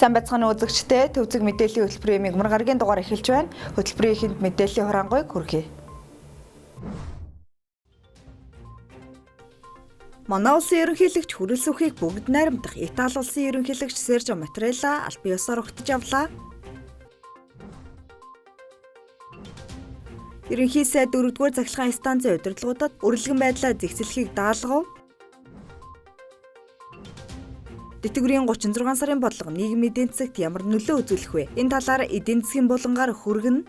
Сайн байцгаана уу үзэгчдээ. Төвзөг мэдээллийн хөтөлбөрийн мягмар гарагийн дугаар эхэлж байна. Хөтөлбөрийн эхэнд мэдээллийн хураангуйг хүргэе. Манай улсын ерөнхийлөгч хүрэлсүхийг бүгд найрамдах Итали улсын ерөнхийлөгч Сержо Маттарелла албан ёсоор угтаж авлаа. Ерөнхий сайд 4-р цахилгаан станцын удирдлагуудад үрэлгэн байдлаа зэгцлэхийг даалгав. Тэтгэврийн 36 сарын бодлого нийгмийн эдийн засагт ямар нөлөө үзүүлэх вэ? Энэ талаар эдийн засгийн булангаар хүргэнэ.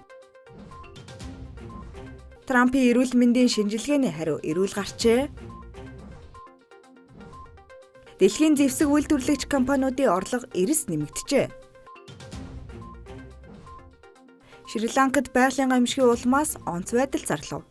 Трампын эрүүл мэндийн шинжилгээний хариу эрүүл гарчээ. Дэлхийн зэвсэг үйлдвэрлэгч компаниудын орлого эрс нэмэгджээ. Шри Ланкад байгалийн гамшигын улмаас онц байдал зарлав.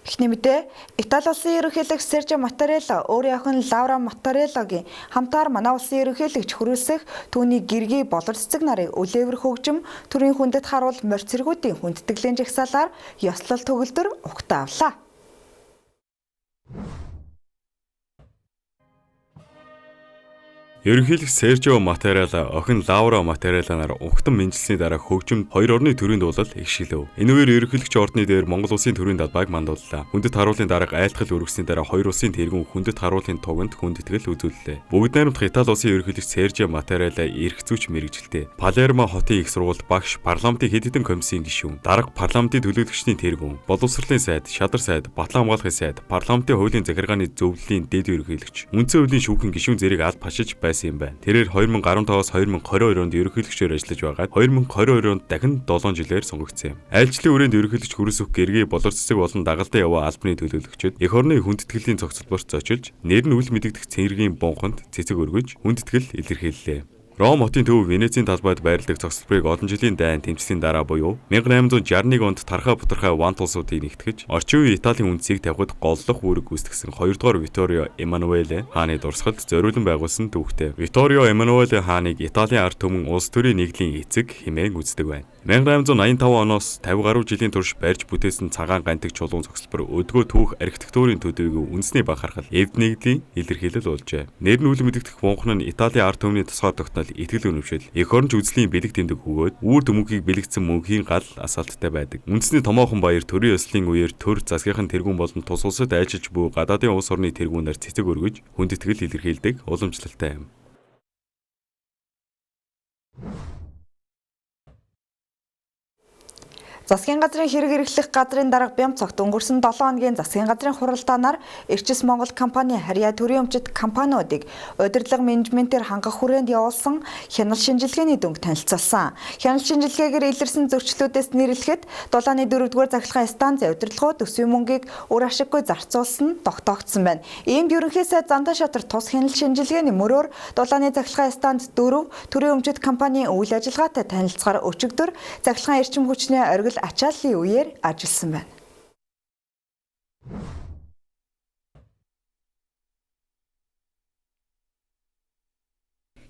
Эхний мэдээ Итали улсын ерөнхийлөгч Сержо Маттарелла өөрийн охин Лаура Маттареллагийн хамтаар манай улсын ерөнхийлөгч хүрэлсэх түүний гэргий болор цэцэг нарыг үлээвэр хөгжим төрийн хүндэт харуул морь цэргүүдийн хүндэтгэлийн жагсаалаар ёслол төгөлдөр угтаа авлаа. Ерөнхийлөгч Сержио Маттарелла охин Лаура Маттарелла нар угтан мэндчилсэний дараа хөгжимд хоёр орны төрийн дуулал ихшиглэв. Энэ үеэр ерөнхийлөгч ордны дээр Монгол улсын төрийн далбайг мандууллаа. Хүндэт харуулын дарга айлтгал өргөсний дараа хоёр улсын тэргүүн хүндэт харуулын туганд хүндэтгэл үзүүллээ. Бүгд найрамдах Итали улсын ерөнхийлөгч Сержио Маттарелла эрх зүйч мэргэжилтэй. Палермо хотын их сургуульд багш, парламентын хэд хэдэн комиссийн гишүүн, дарга парламентын төлөөлөгчдийн тэргүүн, боловсролын сайд, шадар сайд, батлан хамгаалахын сайд, парламентын хуулийн захиргааны зөвлөлийн дэд ерөнхийлөгч, үндсэн хуулийн шүүхийн гишүүн зэрэг аль пашиж байсан юм байна. Тэрээр 2015-аас 2022 онд ерөнхийлөгчөөр ажиллаж байгаад 2022 онд дахин 7 жилээр сонгогдсон юм. Айлчлалын хүрээнд ерөнхийлөгч Хүрэлсүх гэргий болор цэцэг болон дагалдаа яваа албаны төлөөлөгчид эх орны хүндэтгэлийн цогцлборт зочилж, нэр нь үл мэдэгдэх цэргийн бунханд цэцэг өргөж хүндэтгэл илэрхийллээ. Ром хотын төв Венецийн талбайд байрладаг цогцлборыг олон жилийн дайн тэмцлийн дараа буюу 1861 онд тархай бутархай вант улсуудыг нэгтгэж орчин үеийн Италийн үндсийг тавихад голлох үүрэг гүйцэтгсэн 2-р Виторио Эммануэле хааны дурсгалд зориулан байгуулсан түүхтэй. Виторио Эммануэле хааныг Италийн ард түмэн улс төрийн нэгдлийн эцэг хэмээн үздэг байна. 1885 оноос 50 гаруй жилийн турш барьж бүтээсэн цагаан гантик чулуун цогцлбор өдгөө түүх архитектурын төдийгүй үндэсний бахархал эвд нэгдлийн илэрхийлэл болжээ. Нэр нь үл мэдэгдэх бунхан нь Италийн ард түмний тусгаар тогтнол итгэл үнэмшил, эх оронч үзлийн бэлэг тэмдэг өгөөд үүр дүмхийг бэлэгдсэн мөнхийн гал асаалттай байдаг. Үндэсний томоохон баяр төрийн ёслолын үеэр төр засгийнхан тэргүүн болон тус улсад айлчилж буй гадаадын улс орны тэргүүнээр цэцэг өргөж хүндэтгэл илэрхийлдэг уламжлалтай юм. Засгийн газрын хэрэг эрхлэх газрын дарга Бямцогт өнгөрсөн 7 хоногийн засгийн газрын хуралдаанаар Эрчис Монгол компани харьяа төрийн өмчит компаниудыг удирдлага менежментээр хангах хүрээнд явуулсан хянал шинжилгээний дүнг танилцуулсан. Хянал шинжилгээгээр илэрсэн зөрчлүүдээс нэрлэхэд дулааны 4-р цахилгаан станцын удирдлагууд төсвийн мөнгийг үр ашиггүй зарцуулсан нь тогтоогдсон байна. Иймд ерөнхий сайд Зантаа шатар тус хянал шинжилгээний мөрөөр дулааны цахилгаан станц 4 төрийн өмчит компанийн үйл ажиллагаатай танилцахаар өчигдөр цахилгаан эрчим хүчний оргил ачааллын үеэр ажилласан байна.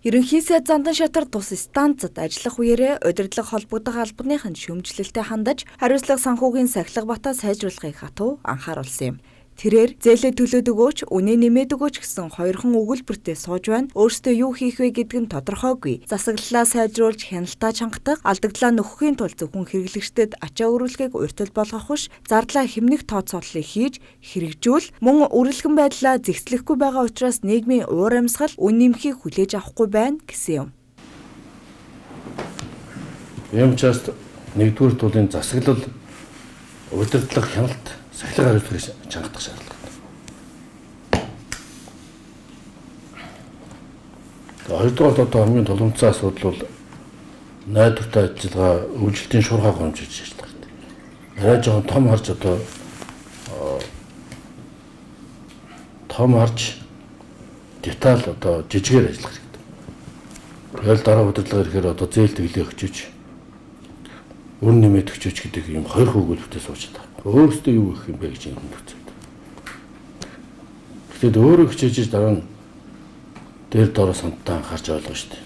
Ерөнхий сайд Зандан шатар тус станцад ажиллах үеэрээ удирдлага холбогдох албаных нь шүүмжлэлтэй хандаж хариуцлага санхүүгийн сахилга батаа сайжруулахыг хатуу анхааруулсан юм. Тэрээр зээлээ төлөөд өгөөч, үнэ нэмээд өгөөч гэсэн хоёрхан өгүүлбэртэй сууж байна. Өөрсдөө юу хийх вэ гэдг нь тодорхойгүй. Засаглалаа сайжруулж, хяналтаа чангатах, алдагдлаа нөхөхийн тулд зөвхөн хэрэглэгчдэд ачаа өрүүлэхийг урьдчил болгох биш, зардлаа хэмнэх тооцооллыг хийж хэрэгжүүл, мөн үрэлгэн байдлаа зэгцлэхгүй байгаа учраас нийгмийн уур амьсгал үн нэмхийг хүлээж авахгүй байна гэсэн юм. Ийм учраас нэгдүгээр тулын засаглал, удирдлага, хяналт сахилга хариуцлагыг чангатах шаардлагатай. Хоёрдугаар одоо хамгийн тулгымцсан асуудал бол найдвартай ажиллагаа, өвлөлтийн шуурхай гомжиж ажиллах хэрэгтэй. Арай жоохон том харж одоо том харж деталь одоо жижигээр ажиллах хэрэгтэй. Тэгэл дараа удирдлага ирэхээр одоо зээл тэглээ өгчөж, үр нэмээд өгчөж гэдэг юм хоёр өгүүлбэртэй сууж байгаа. Өөрөөсөө юу гэх юм бэ гэж юм үзээд. Тэгэхэд өөрөө хичээж дараа нь дээр доороо сантаа анхаарч ойлгоно шүү дээ.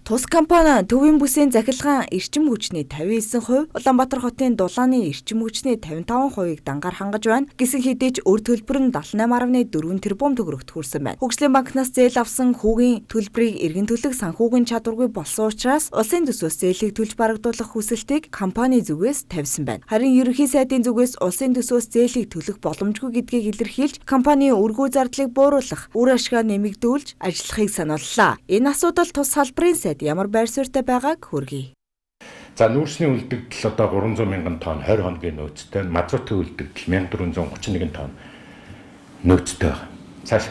Тус компани Төвийн бүсийн захилгаан эрчим хүчний 59%, Улаанбаатар хотын дулааны эрчим хүчний 55%-ыг дангаар хангаж байна. Гэсэн хэдий ч өр төлбөр нь 78.4 тэрбум төгрөгт хүрсэн байна. Хөгжлийн банкнаас зээл авсан хүүгийн төлбөрийг эргэн төлөх санхүүгийн чадваргүй болсон учраас улсын төсвөөс зээлийг төлж барагдуулах хүсэлтийг компани зүгээс тавьсан байна. Харин ерөнхий сайдын зүгээс улсын төсвөөс зээлийг төлөх боломжгүй гэдгийг илэрхийлж, компанийн өргөө зардлыг бууруулах, үр ашгаа нэмэгдүүлж ажиллахыг санууллаа. Энэ асуудал тус салбарын сайд ямар байр суурьтай байгааг хүргэе. За нүүрсний үлдэгдэл одоо 300 мянган тонн 20 хоногийн нөөцтэй, мазутын үлдэгдэл 1431 тонн нөөцтэй байна. Цааш.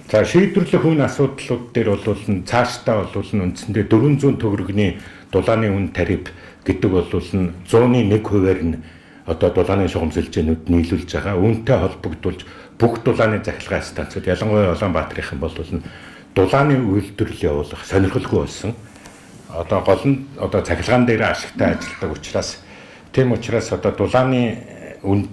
За шийдвэрлэх үн асуудлууд дээр бол цаашдаа бол үндсэндээ 400 төгрөгийн дулааны үн тариф гэдэг бол 100-ны 1%-аар нь одоо дулааны шугам сэлжээнүүд нийлүүлж байгаа. Үүнтэй холбогдуулж бүх дулааны захилгаан станцууд, ялангуяа Улаанбаатарын бол дулааны үйлдвэрлэл явуулах сонирхолгүй болсон. Одоо гол нь одоо цахилгаан дээр ашигтай ажилладаг учраас, тийм учраас одоо дулааны үн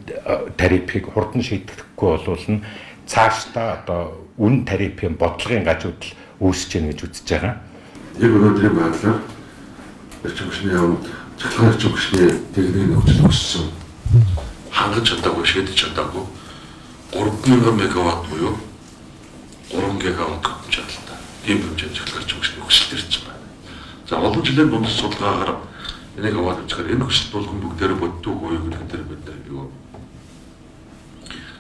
тарифыг хурдан шийдэхгүй болвол нь цаашдаа одоо үн тарифын бодлогын гажуудал үүсэж гэнэ гэж үзэж байгаа. Яг өнөөдрийн байдлаар эрчим хүчний яамд цахилгаан эрчим хүчний техникийн нөхцөл өссөн. Хангаж чадаагүй, шийдэж чадаагүй 3000 мегаватт буюу 3 гигаватт хөтөн чадaltaй. Ийм хэмжээнд цахилгаан эрчим хүчний өсөлт ирсэн байна. За олон жилийн дунд судалгаагаар энийг аваад үзэхээр энэ өсөлт болгон бүгдээрээ боддгоо юу гэдэг дээр бид нар юу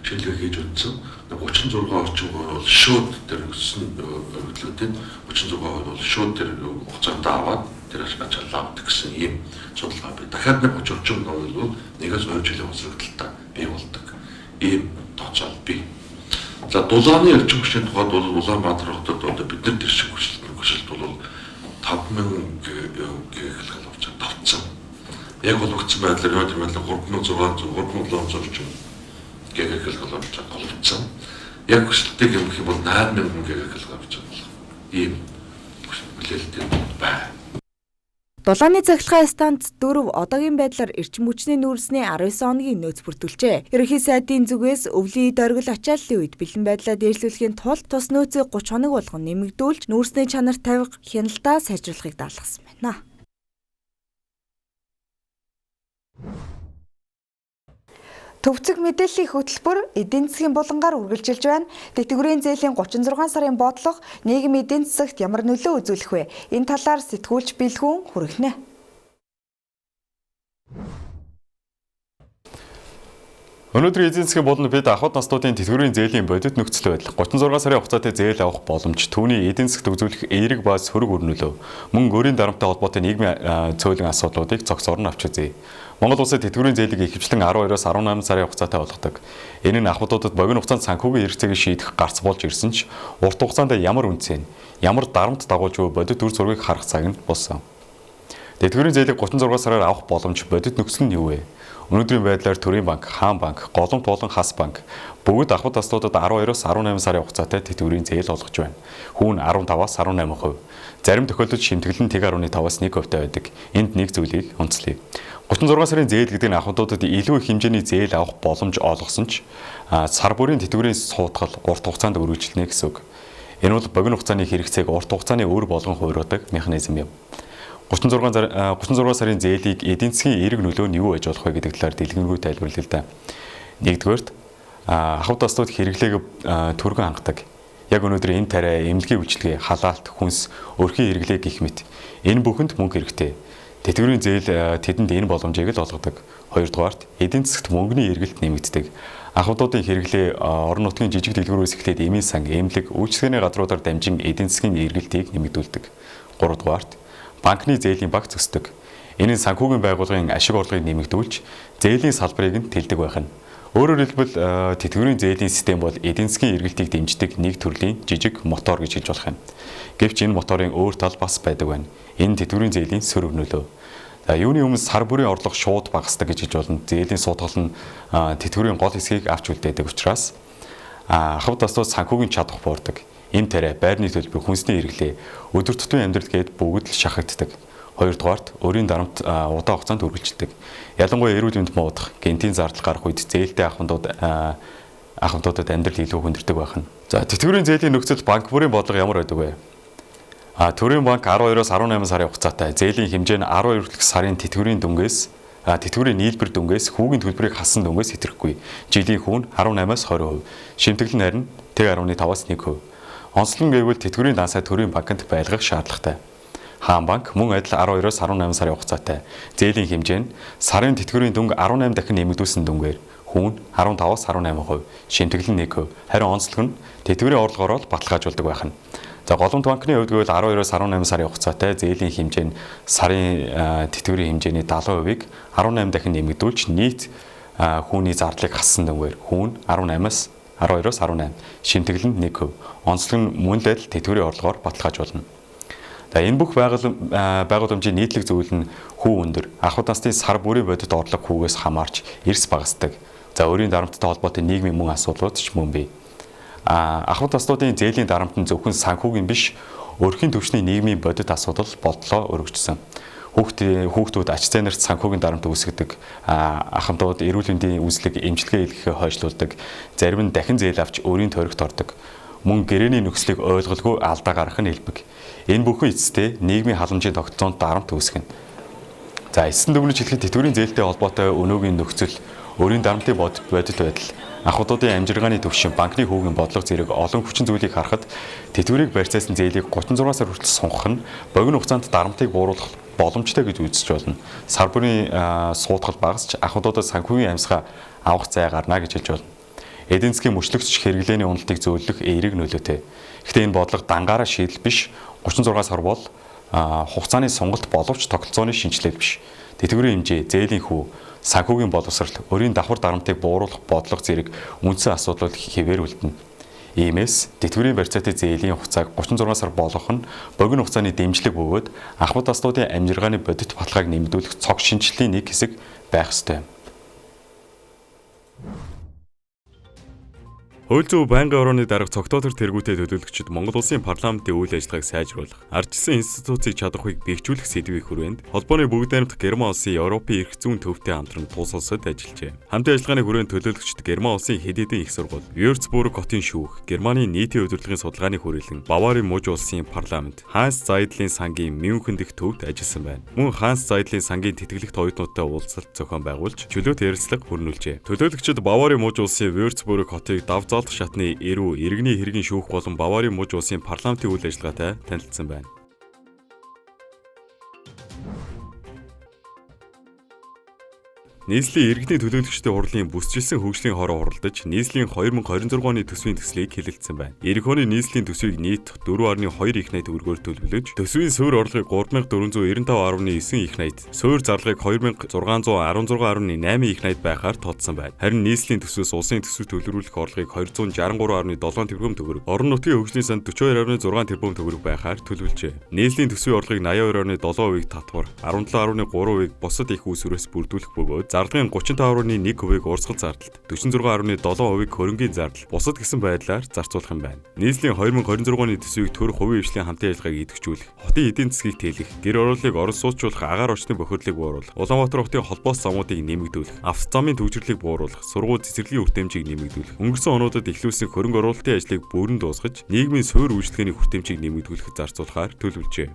шинжилгээ хийж үзсэн. 36 орчим хувь бол шууд тэр өссөн хөдөлгөөний 36% бол шууд тэр хугацаанд аваад тэр ачаал авдаг гэсэн ийм судалгаа бий. Дахиад нэг 30 орчим хувь бол 1-2 жилийн хоцрогдолтой бий болдог ийм тооцоол бий. За дулааны эрчим хүчний тухайд бол Улаанбаатар хотод одоо бид нар тэр шиг хүсэлт бол 5000 гигакалори авч тавцсан. Яг болгогдсон байдлаар яг тийм байдлаар 3600 3700 орчим гигакалори авч голцсон. Яг хүсэлтийг юм гэх юм бол 8000 гигакалори авч болох ийм хүлээлттэй байна. Дулааны цахилгаан станц 4 одоогийн байдлаар эрчим хүчний нүүрсний 19 хоногийн нөөц бүрдүүлжээ. Ерөнхий сайдын зүгээс өвлийн эд оргил ачааллын үед бэлэн байдлаа дээшлүүлэхийн тулд тус нөөцийг 30 хоног болгон нэмэгдүүлж нүүрсний чанар тавих хяналтаа сайжруулахыг даалгасан байна. Төвцөг мэдээллийн хөтөлбөр эдийн засгийн булангаар үргэлжилж байна. Тэтгэврийн зээлийн 36 сарын бодлого нийгэм эдийн засагт ямар нөлөө үзүүлэх вэ? Энэ талаар сэтгүүлч Билгүүн хүргэнэ. Өнөөдрийн эдийн засгийн буланд бид ахуйд наслуудын тэтгэврийн зээлийн бодит нөхцөл байдал, 36 сарын хугацаатай зээл авах боломж, түүний эдийн засагт үзүүлэх эерэг ба сөрөг үр нөлөө, мөн өөрийн дарамттай холбоотой нийгмийн цөөлөн асуудлуудыг цогцоор нь авч үзье. Монгол улсын тэтгэврийн зээлийг ихэвчлэн 12-оос 18 сарын хугацаатай болгодог. Энэ нь ахуйдуудад богино хугацаанд санхүүгийн хэрэгцээг шийдэх гарц болж ирсэн ч урт хугацаанд ямар үнцэн, ямар дарамт дагуулж буй бодит үр зургийг харах цаг нь болсон. Тэтгэврийн зээлийг 36 сараар авах боломж бодит нөхцөл нь юу вэ? Өнөөдрийн байдлаар Төрийн банк, Хаан банк, Голомт болон Хас банк бүгд ахуйд таслуудад 12-оос 18 сарын хугацаатай тэтгэврийн зээл олгож байна. Хүүн 15-аас 18%. Зарим тохиолдолд шимтгэл нь 1.5-аас 1% байдаг. Энд нэг зүйлийг онцлоё. 36 сарын зээл гэдэг нь ахуйдуудад илүү их хэмжээний зээл авах боломж олгосон ч сар бүрийн тэтгэврийн суудгал урт хугацаанд үргэлжилнэ гэсэн үг. Энэ бол богино хугацааны хэрэгцээг урт хугацааны үр болгон хувиргадаг механизм юм. 36 сарын зээлийг эдийн засгийн эерэг нөлөө нь юу байж болох вэ гэдэг талаар дэлгэрэнгүй тайлбарлая л да. Нэгдүгээрт ахуйд таслууд хэрэглээг түргэн хангадаг. Яг өнөөдөр энэ тариа, эмнэлгийн үйлчилгээ, халаалт, хүнс, өрхийн хэрэглээ гэх мэт энэ бүхэнд мөнгө хэрэгтэй. Тэтгэврийн зээл тэдэнд энэ боломжийг л олгодог. Хоёрдугаарт эдийн засагт мөнгөний эргэлт нэмэгддэг. Ахуйдуудын хэрэглээ орон нутгийн жижиг дэлгүүрээс эхлээд эмийн сан, эмнэлэг, үйлчилгээний газруудаар дамжин эдийн засгийн эргэлтийг нэмэгдүүлдэг. Гуравдугаарт банкны зээлийн баг зөсдөг. Энэ нь санхүүгийн байгууллагын ашиг орлогыг нэмэгдүүлж, зээлийн салбарыг нь тэлдэг байх нь. Өөрөөр хэлбэл тэтгэврийн зээлийн систем бол эдийн засгийн эргэлтийг дэмждэг нэг төрлийн жижиг мотор гэж хэлж болох юм. Гэвч энэ моторын өөр тал бас байдаг байна. Энэ тэтгэврийн зээлийн сөрөг нөлөө. За юуны өмнө сар бүрийн орлого шууд багасдаг гэж хэлж болно. Зээлийн суудгал нь тэтгэврийн гол хэсгийг авч үлдээдэг учраас ахуйд таслууд санхүүгийн чадвар буурдаг. Эм тариа, байрны төлбөр, хүнсний хэрэглээ, өдөр тутмын амьдрал гээд бүгд л шахагддаг. Хоёрдугаарт өөрийн дарамт удаан хугацаанд үргэлжилдэг. Ялангуяа эрүүл мэнд муудах, гентийн зардал гарах үед зээлтэй ахуйдуудад амьдрал илүү хүндэрдэг байх нь. За тэтгэврийн зээлийн нөхцөл банк бүрийн бодлого ямар байдаг вэ? Төрийн банк 12-оос 18 сарын хугацаатай зээлийн хэмжээ нь 12 хүртэлх сарын тэтгэврийн дүнгээс тэтгэврийн нийлбэр дүнгээс хүүгийн төлбөрийг хассан дүнгээс хэтрэхгүй. Жилийн хүү нь 18-аас 20%. Шимтгэл нь харин 1.5-аас 1%. Онцлог нь гэвэл тэтгэврийн дансаа төрийн банкнд байлгах шаардлагатай. Хаан банк мөн адил 12-оос 18 сарын хугацаатай зээлийн хэмжээ нь сарын тэтгэврийн дүнг 18 дахин нэмэгдүүлсэн дүнгээр хүү нь 15-аас 18%, шимтгэл нь 1%. Харин онцлог нь тэтгэврийн орлогоор л баталгаажуулдаг байх нь. За Голомт банкны хувьд гэвэл 12-оос 18 сарын хугацаатай зээлийн хэмжээ нь сарын тэтгэврийн хэмжээний 70%-ыг 18 дахин нэмэгдүүлж нийт хүүний зардлыг хассан дүнгээр хүү нь 18-аас 12-оос 18, шимтгэл нь 1%. Онцлог нь мөн л адил тэтгэврийн орлогоор баталгаажуулна. За энэ бүх байгууламжийн нийтлэг зөвлөл нь хүү өндөр. Ахуй дансны сар бүрийн бодит орлого хүүгээс хамаарч эрс багасдаг. За өөрийн дарамттай холбоотой нийгмийн мөн асуудлууд ч мөн бий. Ахуй даснуудын зээлийн дарамт нь зөвхөн санхүүгийн биш, өрхийн түвшний нийгмийн бодит асуудал болдлоо өргөжсөн. Хүүхдүүд ач зээнэрт санхүүгийн дарамт үүсгэдэг, ахмадууд эрүүл мэндийн үзлэг эмчилгээ хийлгэхээ хойшлуулдаг, зарим нь дахин зээл авч өөрийн тойрогт ордог. Мөн гэрээний нөхцөлийг ойлголгүй алдаа гаргах нь элбэг. Энэ бүхэн эцэстээ нийгмийн халамжийн тогтолцоонд дарамт үүсгэнэ. За эцэст нь дүгнэж хэлэхэд тэтгэврийн зээлтэй холбоотой өнөөгийн нөхцөл, өөрийн дарамтын бодит байдал, ахуйдуудын амжиргааны түвшин, банкны хүүгийн бодлого зэрэг олон хүчин зүйлийг харахад тэтгэврийг барьцаасан зээлийг 36 сар хүртэл сунгах нь богино хугацаанд дарамтыг бууруулах боломжтой гэж үзэж болно. Сар бүрийн суудгал багасч ахуйдуудад санхүүгийн амьсгаа авах зай гарна гэж хэлж болно. Эдийн засгийн мөчлөгч хэрэглээний уналтыг зөөлөх эерэг нөлөөтэй. Гэхдээ энэ бодлого дангаараа шийдэл биш, 36 сар бол хугацааны сонголт боловч тогтолцооны шинжилэл биш. Тэтгэврийн хэмжээ, зээлийн хүү, санхүүгийн боловсрол, өөрийн давхар дарамтыг бууруулах бодлого зэрэг үндсэн асуудлууд хэвээр үлдэнэ. Иймээс тэтгэврийн барьцаатай зээлийн хугацааг 36 сар болгох нь богино хугацааны дэмжлэг бөгөөд ахуй даснуудын амжиргааны бодит баталгааг нэмэгдүүлэх цог шинжилгээний нэг хэсэг байх ёстой юм. Хууль зүйн байнгын орооны дарга Цогтоотор тэргүүтэй төлөөлөгчид Монгол Улсын парламентын үйл ажиллагааг сайжруулах, ардчилсан институцийг чадахуйг бэхжүүлэх сэдвийн хүрээнд холбооны бүгд найрамдах Герман улсын Европын эрх зүйн төвтэй хамтран тус улсад ажиллажээ. Хамтын ажиллагааны хүрээнд төлөөлөгчид Герман улсын хэд хэдэн их сургууль, Вюрцбург хотын шүүх, Германы нийтийн удирдлагын судалгааны хүрээлэн, Баварын муж улсын парламент, Ханс Зайдлийн сангийн Мюнхен дэх төвд ажилласан байна. Мөн Ханс Зайдлийн сангийн тэтгэлэгт оюутнуудтай уулзалт зохион байгуулж, чөлөөт ярилцлага хүрнүүлжээ. Төлөөлөгчид Баварын муж улсын Вюрцбург хотыг дав заалдах шатны эрүү, иргэний хэргийн шүүх болон Баварын муж улсын парламентын үйл ажиллагаатай танилцсан байна. Нийслэлийн иргэдийн төлөөлөгчдийн хурлын бүсчилсэн хөгжлийн хороо хуралдаж нийслэлийн 2026 оны төсвийн төслийг хэлэлцсэн байна. Ирэх оны нийслэлийн төсвийг нийт 4.2 их найт төгрөгөөр төлөвлөж, төсвийн суурь орлогыг 3495.9 их найт, суурь зарлагыг 2616.8 их найт байхаар тооцсон байна. Харин нийслэлийн төсвөөс улсын төсөв төлөвлөх орлогыг 263.7 тэрбум төгрөг, орон нутгийн хөгжлийн санд 42.6 тэрбум төгрөг байхаар төлөвлөжээ. Нийслэлийн төсвийн орлогыг 82.7%-ийг татвар, 17.3%-ийг бусад их үүсвэрээс бүрдүүлэх бөгөөд зарлагын 35.1%-ийг урсгал зардалд, 46.7%-ийг хөрөнгийн зардал, бусад гэсэн байдлаар зарцуулах юм байна. Нийслэлийн 2026 оны төсвийг төр хувийн хвшлийн хамтын ажиллагааг идэвхжүүлэх, хотын эдийн засгийг тэлэх, гэр орооллыг орон сууцчлах агаар орчны бохирдлыг бууруулах, Улаанбаатар хотын холбоос замуудыг нэмэгдүүлэх, автозамын төвжирлийг бууруулах, сургууль цэцэрлэгийн хүртээмжийг нэмэгдүүлэх, өнгөрсөн онуудад эхлүүлсэн хөрөнгө оруулалтын ажлыг бүрэн дуусгаж, нийгмийн суурь үйлчилгээний хүртээмжийг нэмэгдүүлэхэд зарцуулахаар төлөвлөжээ.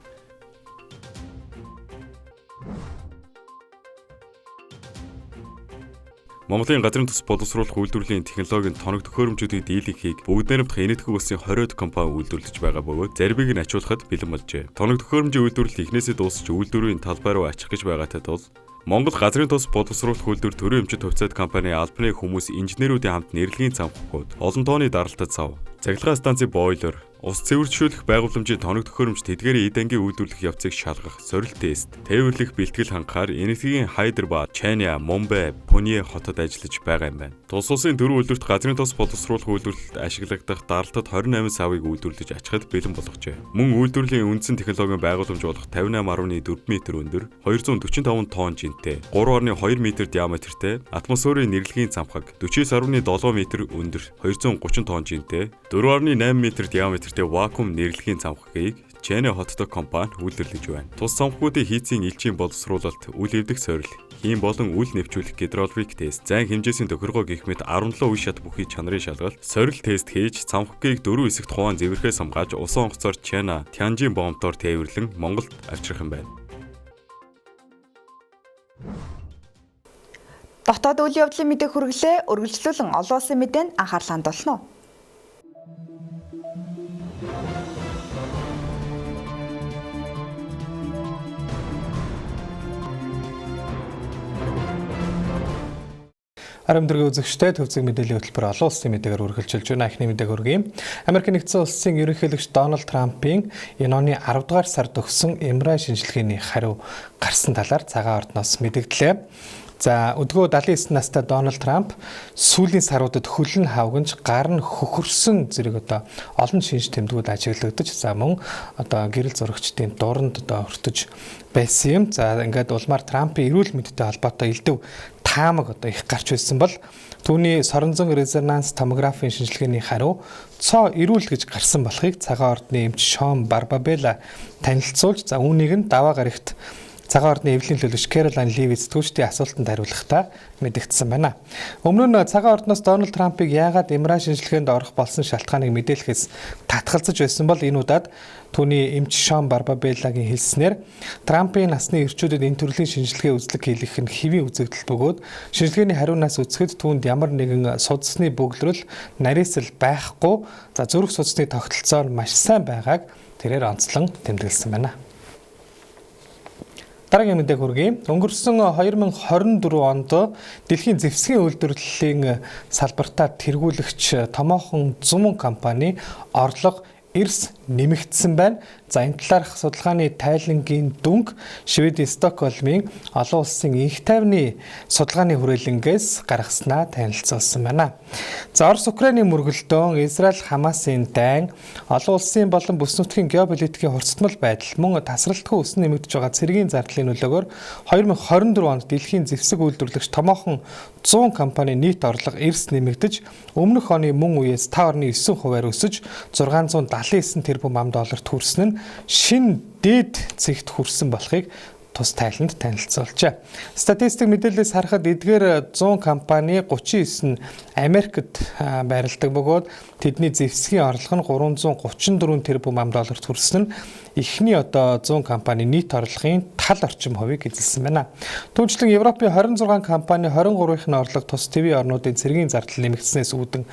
Монголын газрын тус боловсруулах үйлдвэрлэлийн технологийн тоног төхөөрөмжүүдийг дийлэнхийг бүгд найрамдах Энэтхэг улсын 20 компани үйлдвэрлэж байгаа бөгөөд заримыг нь ачуулахад бэлэн болжээ. Тоног төхөөрөмжийн үйлдвэрлэл эхнээсээ дуусч үйлдвэрийн талбай руу ачих гэж байгаатай тул Монгол газрын тус боловсруулах үйлдвэр төрийн эмчит хувьцаат компани албаны хүмүүс инженерүүдийн хамт нэрлэгийн цамхгууд, олон тооны даралтад сав, цахилгаан станцын бойлер, ус цэвэршүүлэх байгууламжийн тоног төхөөрөмж тэдгээрийн эд ангийн үйлдвэрлэх явцыг шалгах, сорилт тест, тээвэрлэх бэлтгэл хангахаар Энэтхэгийн Хайдербад, Чайна, Мумбай, Пуне хотод ажиллаж байгаа юм байна. Тус улсын төрийн үйлдвэрт газрын тус боловсруулах үйлдвэрлэлд ашиглагдах даралтад 28 савыг үйлдвэрлэж ачхад бэлэн болгожээ. Мөн үйлдвэрлэлийн үндсэн технологийн байгууламж болох 58.4 м өндөр, 245 тонн жинтэй, 3.2 м диаметртэй, атмосферын нэрлэгийн цамхаг 49.7 м өндөр, 230 тонн жинтэй, 4.8 м диаметртэй вакуум нэрлэгийн цамхагийг Чэна хотдог компани үйлдвэрлэж байна. Тус цамхгуудын хийцийн элчийн боловсруулалт, үл эвдэх сорил, хийм болон үл нэвчүүлэх гидролвик тест, зайн хэмжээсийн тохиргоо гэх мэт 17 үе шат бүхий чанарын шалгалт, сорил тест хийж цамхгийг 4 хэсэгт хуваан зэвэрхээ самгааж усан онгоцоор Чэна, Тянжин бомбдоор тээвэрлэн Монголд авчрах юм байна. Дотоод үйл явдлын мэдээ хүргэлээ. Үргэлжлүүлэн олон улсын мэдээнд анхаарал хандуулна уу? Арим дөргийн үзэгчтэй төвцөг мэдээллийн хөтөлбөр олон улсын мэдээгээр үргэлжилж байна. Эхний мэдээг хүргэе. Америк нэгдсэн улсын ерөнхийлөгч Дональд Трампын энэ оны 10 дугаар сард өгсөн MRI шинжилгээний хариу гарсан талаар цагаан ордноос мэдэгдлээ. За өдгөө 79 настай Дональд Трамп сүүлийн саруудад хөл нь хавганж гар нь хөхөрсөн зэрэг одоо олон шинж тэмдгүүд ажиглагдаж за мөн одоо гэрэл зурагчдын дуранд одоо өртөж байсан юм. За ингээд улмаар Трампын эрүүл мэндтэй холбоотой элдв таамаг одоо их гарч ирсэн бол түүний соронзон резонанс томографийн шинжилгээний хариу цоо эрүүл гэж гарсан болохыг цагаан ордны эмч Шон Барбабелла танилцуулж за үүнийг нь даваа гарагт Цагаан ордны эвлийн төлөвч Кэролайн Ливи сэтгүүлчдийн асуултанд хариулахдаа мэдэгдсэн байна. Өмнө нь цагаан ордноос Дональд Трампыг яагаад MRI шинжилгээнд орох болсон шалтгааныг мэдээлэхээс татгалзаж байсан бол энэ удаад түүний эмч Шон Барбабеллагийн хэлснээр Трампын насны эрчүүдэд энэ төрлийн шинжилгээ үзлэг хийх нь хэвийн үзэгдэл бөгөөд шинжилгээний хариунаас үзэхэд түүнд ямар нэгэн судасны бөглөрөл, нарийсэл байхгүй, за зүрх судасны тогтолцоо нь маш сайн байгааг тэрээр онцлон тэмдэглэсэн байна. Дараагийн мэдээг хүргэе. Өнгөрсөн 2024 онд дэлхийн зэвсгийн үйлдвэрлэлийн салбартаа тэргүүлэгч томоохон 100 компани орлого эрс нэмэгдсэн байна. За энэ талаарх судалгааны тайлангийн дүнг Шведийн Стокгольмын олон улсын инх тайвны судалгааны хүрээлэнгээс гаргаснаа танилцуулсан байна. За Орос Украины мөргөлдөөн, Израиль Хамасын дайн, олон улсын болон бүс нутгийн геополитикийн хурцтмал байдал мөн тасралтгүй өсөн нэмэгдэж байгаа цэргийн зардлын нөлөөгөөр 2024 онд дэлхийн зэвсэг үйлдвэрлэгч томоохон 100 компани нийт орлого эрс нэмэгдэж өмнөх оны мөн үеэс 5.9 хувиар өсөж 679 тэрбум ам долларт хүрсэн нь шинэ дээд цэгт хүрсэн болохыг тус тайланд танилцуулжээ. Статистик мэдээлэлээс харахад эдгээр 100 компани 39 нь Америкт байрладаг бөгөөд тэдний зэвсгийн орлого нь 334 тэрбум ам долларт хүрсэн нь эхний одоо 100 компани нийт орлогын тал орчим хувийг эзэлсэн байна. Түүнчлэн Европын 26 компани 23-ийн нь орлого тус твийн орнуудын цэргийн зардал нэмэгдснээс үүдэн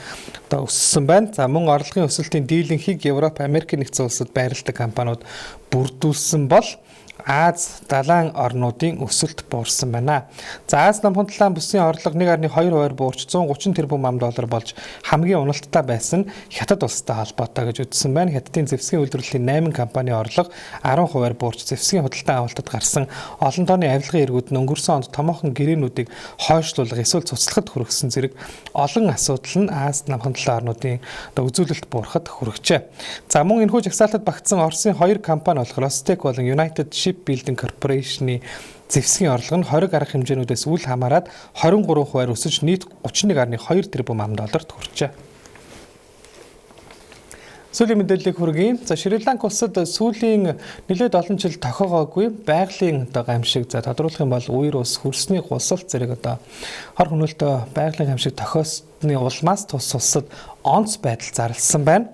одоо өссөн байна. За мөн орлогын өсөлтийн дийлэнхийг Европ, Америк нэгдсэн улсад байрладаг компаниуд бүрдүүлсэн бол Аз, далайн орнуудын өсөлт буурсан байна. За Аз намхан талаан бүсийн орлого 1.2 хувиар буурч 130 тэрбум ам доллар болж хамгийн уналттай байсан нь Хятад улстай холбоотой гэж үзсэн байна. Хятадын зэвсгийн үйлдвэрлэлийн 8 компани орлого 10 хувиар буурч зэвсгийн худалдан авалтад гарсан олон тооны авилгын эргүүд нь өнгөрсөн онд томоохон гэрээнүүдийг хойшлуулах эсвэл цуцлахад хүргэсэн зэрэг олон асуудал нь Аз намхан талаан орнуудын одоо үзүүлэлт буурахад хүргэжээ. За мөн энэхүү жагсаалтад багтсан Оросын 2 компани болохоор Rostec болон United Shipbuilding Corporation-ы зэвсгийн орлого нь 20 арга хэмжээнүүдээс үл хамааран 23 хувиар өсөж нийт 31.2 тэрбум ам долларт хүрчээ. Сүүлийн мэдээллийг хүргэе. За Шри Ланк улсад сүүлийн нэлээд олон жил тохиогоогүй байгалийн одоо гамшиг, за тодруулах юм бол үер ус, хөрсний гулсалт зэрэг одоо хор хөнөөлтөө байгалийн гамшиг тохиосны улмаас тус улсад онц байдал зарласан байна.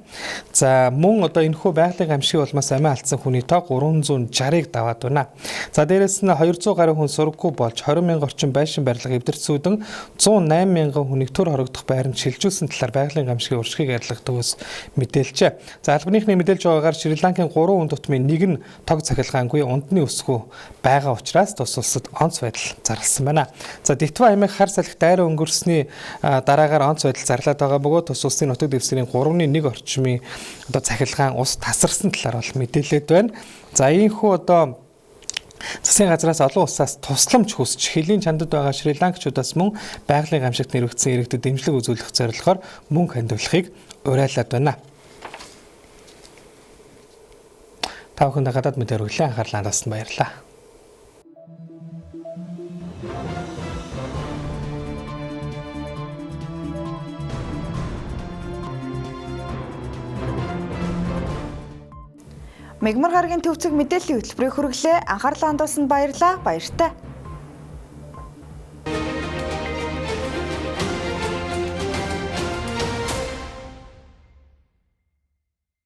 За мөн одоо энэхүү байгалийн гамшигын улмаас амиа алдсан хүний тоо 360-ыг даваад байна. За дээрэс нь 200 гаруй хүн сураггүй болж 20 мянган орчим байшин барилга эвдэрцүүдэн 108 мянган хүнийг төр хорогдох байранд шилжүүлсэн талаар байгалийн гамшигын уршигыг арилгах төвөөс мэдээлжээ. За албаныхны мэдээлж байгаагаар Шри Ланкын 3 хүн тутмын нэг нь тог цахилгаангүй ундны өсгөө байгаа учраас тус улсад онц байдал зарласан байна. За Дитва аймаг хар салхи дайран өнгөрсний дараагаар онц байдал зарлаад байгаа бөгөөд тус улсын нутаг дэвсгэрийн 3.1 орчмын одоо цахилгаан ус тасарсан талаар бол мэдээлээд байна. За ийхүү одоо засгийн газраас олон улсаас тусламж хүсч хөлийн чандад байгаа Шри Ланкчуудаас мөн байгалийн гамшигт нэрвэгдсэн иргэдэд дэмжлэг үзүүлэх зорилгоор мөнгө хандивлахыг уриалаад байна. Та бүхэнд гадаад мэдээ хүргэлээ. Анхаарлаа хандуулсанд баярлалаа. Мегмар гарагийн төвцөг мэдээллийн хөтөлбөрийг хүргэлээ. Анхаарлаа хандуулсанд баярлалаа. Баяртай.